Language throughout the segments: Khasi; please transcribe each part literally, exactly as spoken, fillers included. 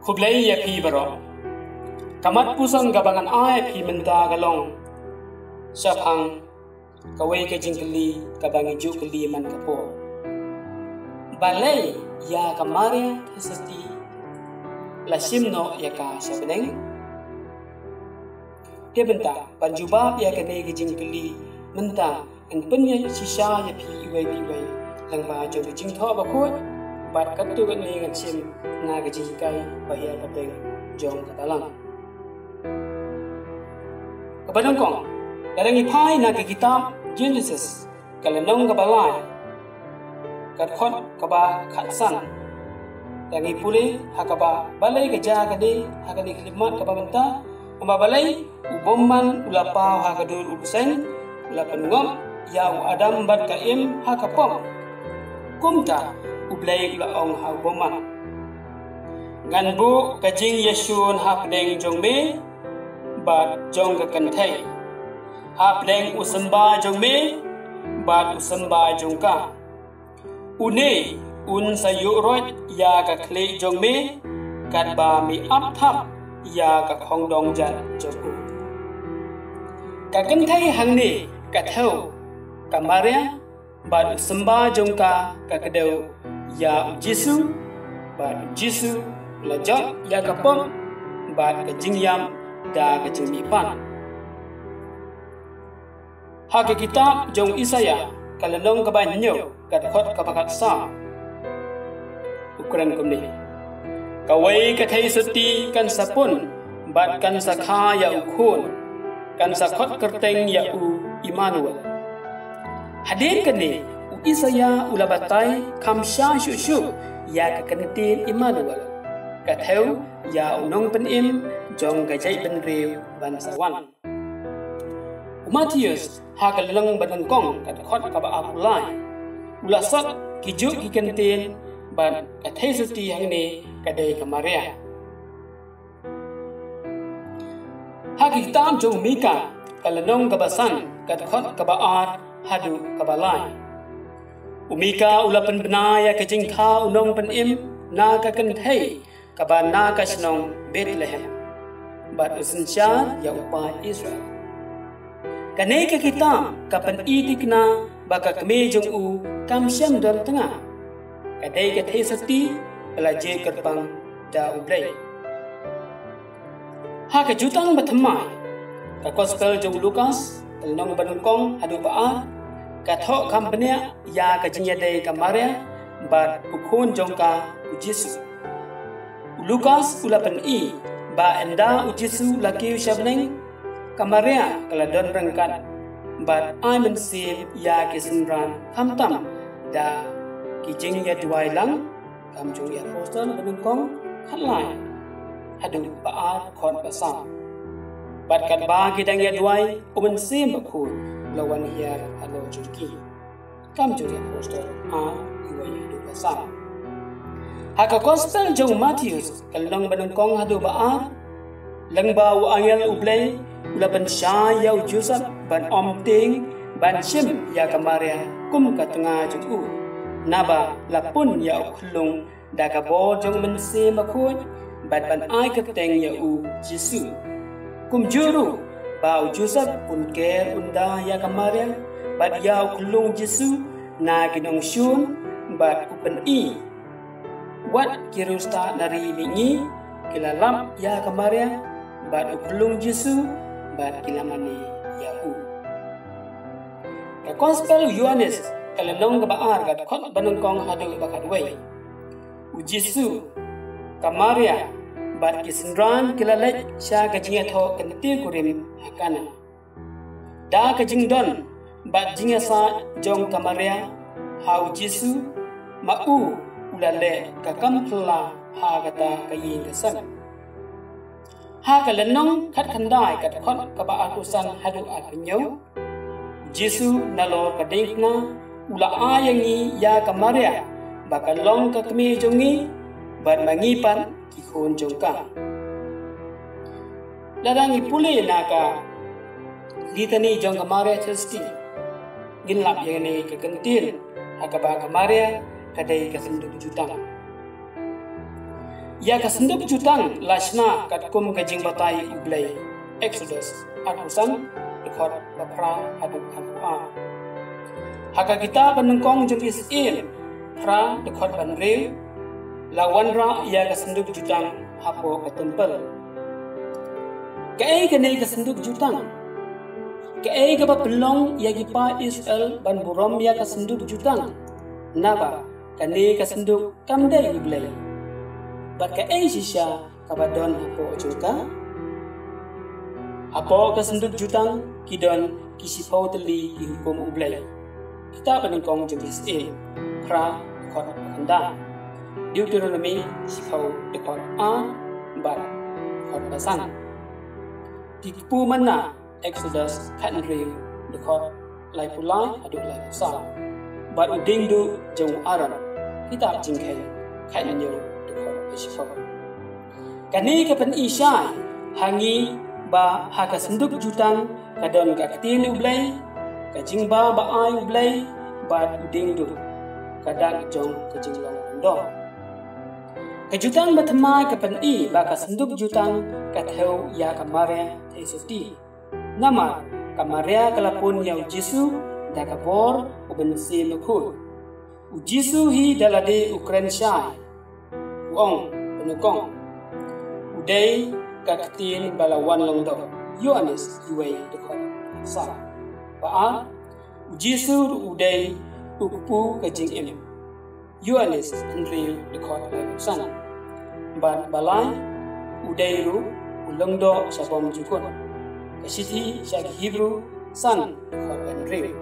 Khublei ïa phi baroh. Ka mat puson kaba ngan ai ïa phi mynta ka long shaphang kawei ka jingkylli kaba ngi ju kylli man ka por. Balei ïa ka Maria Theisotti la shim noh ïa ka sha bneng? Te mynta ban jubab ïa kane ka jingkylli mynta, ngan pynïaid shisha ïa phi iwei pa iwei lyngba jong ka Jingthoh Bakhuid bad katto katne ngan shim na ka jinghikai ba hiar pateng jong ka Balang. Kaba nyngkong, lada ngi phai na ka kitab Genesis, ka lynnong kaba lai, ka dkhot kaba khatsan. Lada ngi pule ha kaba balei ka jia kane ha kane ka khyllipmat kaba mynta, kaba balei u bymman u la paw ha ka dur u bseiñ, u la pynngop ïa u Adam bad ka Im ha ka pop. Kumta U Blei u la ong ha u bymman, ngan buh ka jingïashun hapdeng jong me bad jong ka kynthei, hapdeng u symbai jong me bad u symbai jong ka. Une un sa ïuh roit ïa ka khlieh jong me, katba me ap thap ïa ka khongdong jat jong u. Ka kynthei hangne ka thew, ka Maria, bad u symbai jong ka ka kdew ïa u Jisu, bad u Jisu u la jot ïa ka pop bad ka jingïap da ka jingmihpat. Ha ka kitab jong u Isaïah, ka lynnong kaba hynñiew, ka dkhot kaba khatsaw, u kren kumne: Kawei ka Theisotti kan sa pun bad kan sa kha ïa u khun, kan sa khot kyrteng ïa u Immanuel. Hadien kane u Isaïah u la batai kham shai shuh shuh ïa ka kyntien Immanuel, ka thew ïa u Nongpynim jong ka jaitbynriew ban sa wan. U Mathaios ha ka lynnong ba nyngkong, ka dkhot kaba arphew lai, u la sot ki juh ki kyntien bad ka Theisotti hangne ka dei ka Maria. Ha ka kitab jong u Mika, ka lynnong kaba san, ka dkhot kaba ar haduh kaba lai, u Mika u la pynbna ïa ka jingkha u Nongpynim na ka kynthei kaba na ka shnong Bethlehem, bad u synshar ïa u paid Israel. Kane ka kitab ka pyni thikna ba ka kmie jong u kam shym don tnga, ka dei ka Theisotti ba la jied kyrpang da U Blei. Ha ka jutang bathymmai, ka Gospel jong u Lukas, ka lynnong ba nyngkong haduh ba ar, ka thoh kham bniah ïa ka jingïadei ka Maria bad u khun jong ka u Jisu. U Lukas u la pyni ba ynda u Jisu u la kiew sha bneng, ka Maria ka la don ryngkat bad ai mynsiem ïa ki synran, khamtam da ki jingïaduwai lang, Kam Jong ki Apostol ba nyngkong, khatlai haduh ba ar, dkhot ba saw. Bad katba ki dang ïaduwai, u Mynsiem Bakhuid u la wan hiar halor jong ki. Kam Jong ki Apostol ar, wei haduh ba saw. Ha ka Gospel jong u Mathaios, ka lynnong ba nyngkong haduh ba ar, lyngba u angel U Blei u la pynshai ïa u Joseph ban ym tieng ban shim ïa ka Maria kum ka tnga jong u, naba la pun ïa u khyllung da ka bor jong u Mynsiem Bakhuid, bad ban ai kyrteng ïa u Jisu. Kumjuh ruh ba u Joseph un ker un da ïa ka Maria bad ïa u khyllung Jisu na ki nongshun, bad u pyni, wat ki riewstad na ri mihngi ki la lap ïa ka Maria bad u khyllung Jisu, bad ki la mane ïa u. Ka Gospel u Ïoannis, ka lynnong kaba ar, ka dkhot ba nyngkong haduh ba khatwei. U Jisu, ka Maria bad ki synran ki la leit sha ka jingïathoh kyntien kurim ha Kana. Da ka jingdon bad jingïasaid jong ka Maria ha u Jisu, ma u u la leh ka kam phylla ha kata ka ïing ka sem. Ha ka lynnong khatkhyndai, ka dkhot kaba arphew san haduh arphew hynñiew, u Jisu nalor ka diengphna u la ai ïa ngi ïa ka Maria ba ka long ka kmie jong ngi, bad ma ngi pat ki khun jong ka. Lada ngi pule na ka Litany jong ka Maria Theisotti, ngin lap ïa kane ka kyntien ha kaba ka Maria ka dei ka synduk jutang. Ïa ka sanduk jutang la shna katkum ka jingbatai U Blei. Exodus arphew san, dkhot ba phra haduh arphew ar. Ha ka kitab Banyngkong jong ki Israel, phra dkhot ba hynriew, la wanrah ïa ka sanduk jutang hapoh ka templ. Kaei kane ka sanduk jutang? Kaei kaba pynlong ïa ki paid Israel ban burom ïa ka sanduk jutang? Naba kane ka sanduk kam dei U Blei. Bad kaei shisha kaba don hapoh jong ka? Hapoh ka sanduk jutang ki don ki shiphew tylli ki hukum U Blei. Kitab Banyngkong jong ki Israel, phra dkhot ba khyndai. Deuteronomi shiphew dkhot ar bad dkhot ba san. Ki kpu manna, Exodus khathynriew dkhot laiphew lai haduh laiphew saw. Bad u dieng duh jong u Aaron, kitab Jingkheiñ khathynñiew dkhot ba shiphew. Kane ka pyni shai ha ngi ba ha ka sanduk jutang ka don ka ktien U Blei, ka jingbam ba ai U Blei, bad u dieng duh, ka dak jong ka jinglong lyngdoh. Ka jutang ba thymmai ka pyni ba ka sanduk jutang ka thew ïa ka Maria Theisotti. Namar ka Maria ka la pun ïa U Jisu da ka bor U Mynsiem Bakhuid. U Jisu hi da lade u kren shai, u ong, u nyngkong, u dei ka ktien ba la wan lyngdoh. Ïoannis uwei dkhot saw. Ba ar, U Jisu ruh u dei u kpu ka jingim. Ïoannis hynriew dkhot laiphew san. Bad ba lai, u dei ruh u lyngdoh sha bymjukut. Ka shithi sha ki Hebru san dkhot ba hynriew.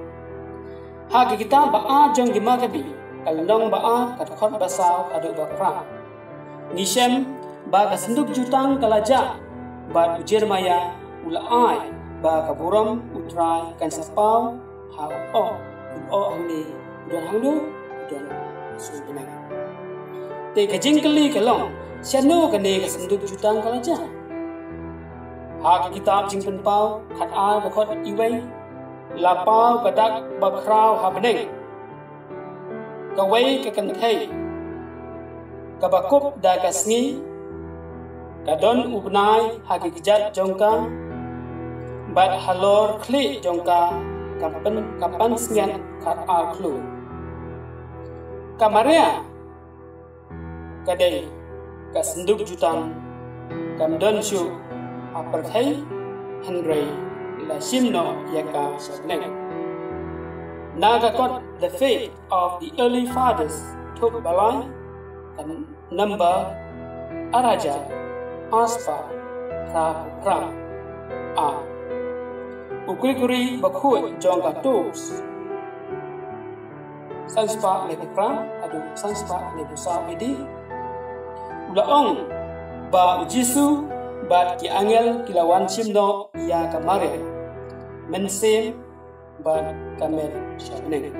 Ha ka kitab ba ar jong ki Makabi, ka lynnong ba ar, ka dkhot ba saw haduh ba phra, ngi shem ba ka sanduk jutang ka la jah, bad u Jeremaïah u la ai ba ka burom U Trai kan sa paw ha u Noh, u Noh hangne u don hangno, u don ha suiñ bneng. Te ka jingkylli ka long, shano kane ka sanduk jutang ka la jah? Ha ka kitab Jingpynpaw khatar dkhot uwei, la paw ka dak ba khraw ha bneng. Kawei ka kynthei kaba kup da ka sngi, ka don u bnai ha ki kjat jong ka, bad halor khlieh jong ka, ka pyn-, ka pansngiat khatar khlur. Ka Maria ka dei ka sanduk jutang, kam don shuh ha pyrthei, hynrei la shim noh ïa ka sha bneng. Na ka kot The Faith of the Early Fathers, thup ba lai, ka number ar hajar ar spah phra phew phra. A. U Gregory Bakhuid jong ka Tours, san spah laiphew phra haduh san spah laiphew saw A D, u la ong ba U Jisu bad ki angel ki la wan shim noh ïa ka Maria, mynsiem bad ka met sha bneng.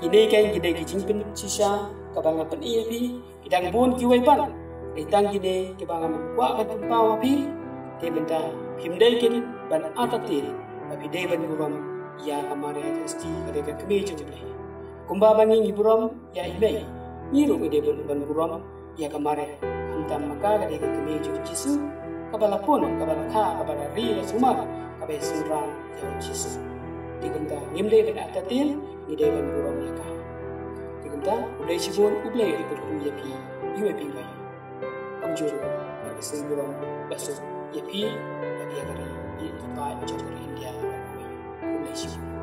Kine kein ki dei ki jingpynshisha kaba nga pyni ïa phi. Ki dang bun kiwei pat, dei tang kine kiba ngam kwah ban pynpaw ha phi. Te mynta phim dei kin ban artatien ba phi dei ban burom ïa ka Maria Theisotti, ka dei ka kmie jong U Blei. Kumba ba ngi ngi burom ïa i Mei, ngi ruh ngi dei ban, ban burom ïa ka Maria. Khamtam ma ka, ka dei ka kmie jong U Jisu, kaba la pun, kaba la kha, kaba la ri la sumar, kaba ïasynran ïa U Jisu. Te kumta ngim dei ban artatien, ngi dei ban burom ïa ka. Te kumta, khublei shibun, U Blei un kyrkhu ïa phi, ïa phi, ïa phi. Kumjuh ruh, ban ïaseng burom bad suk ïa phi bad ïa ka ri, ïa ki paid jong ka ri India. Khublei shibun.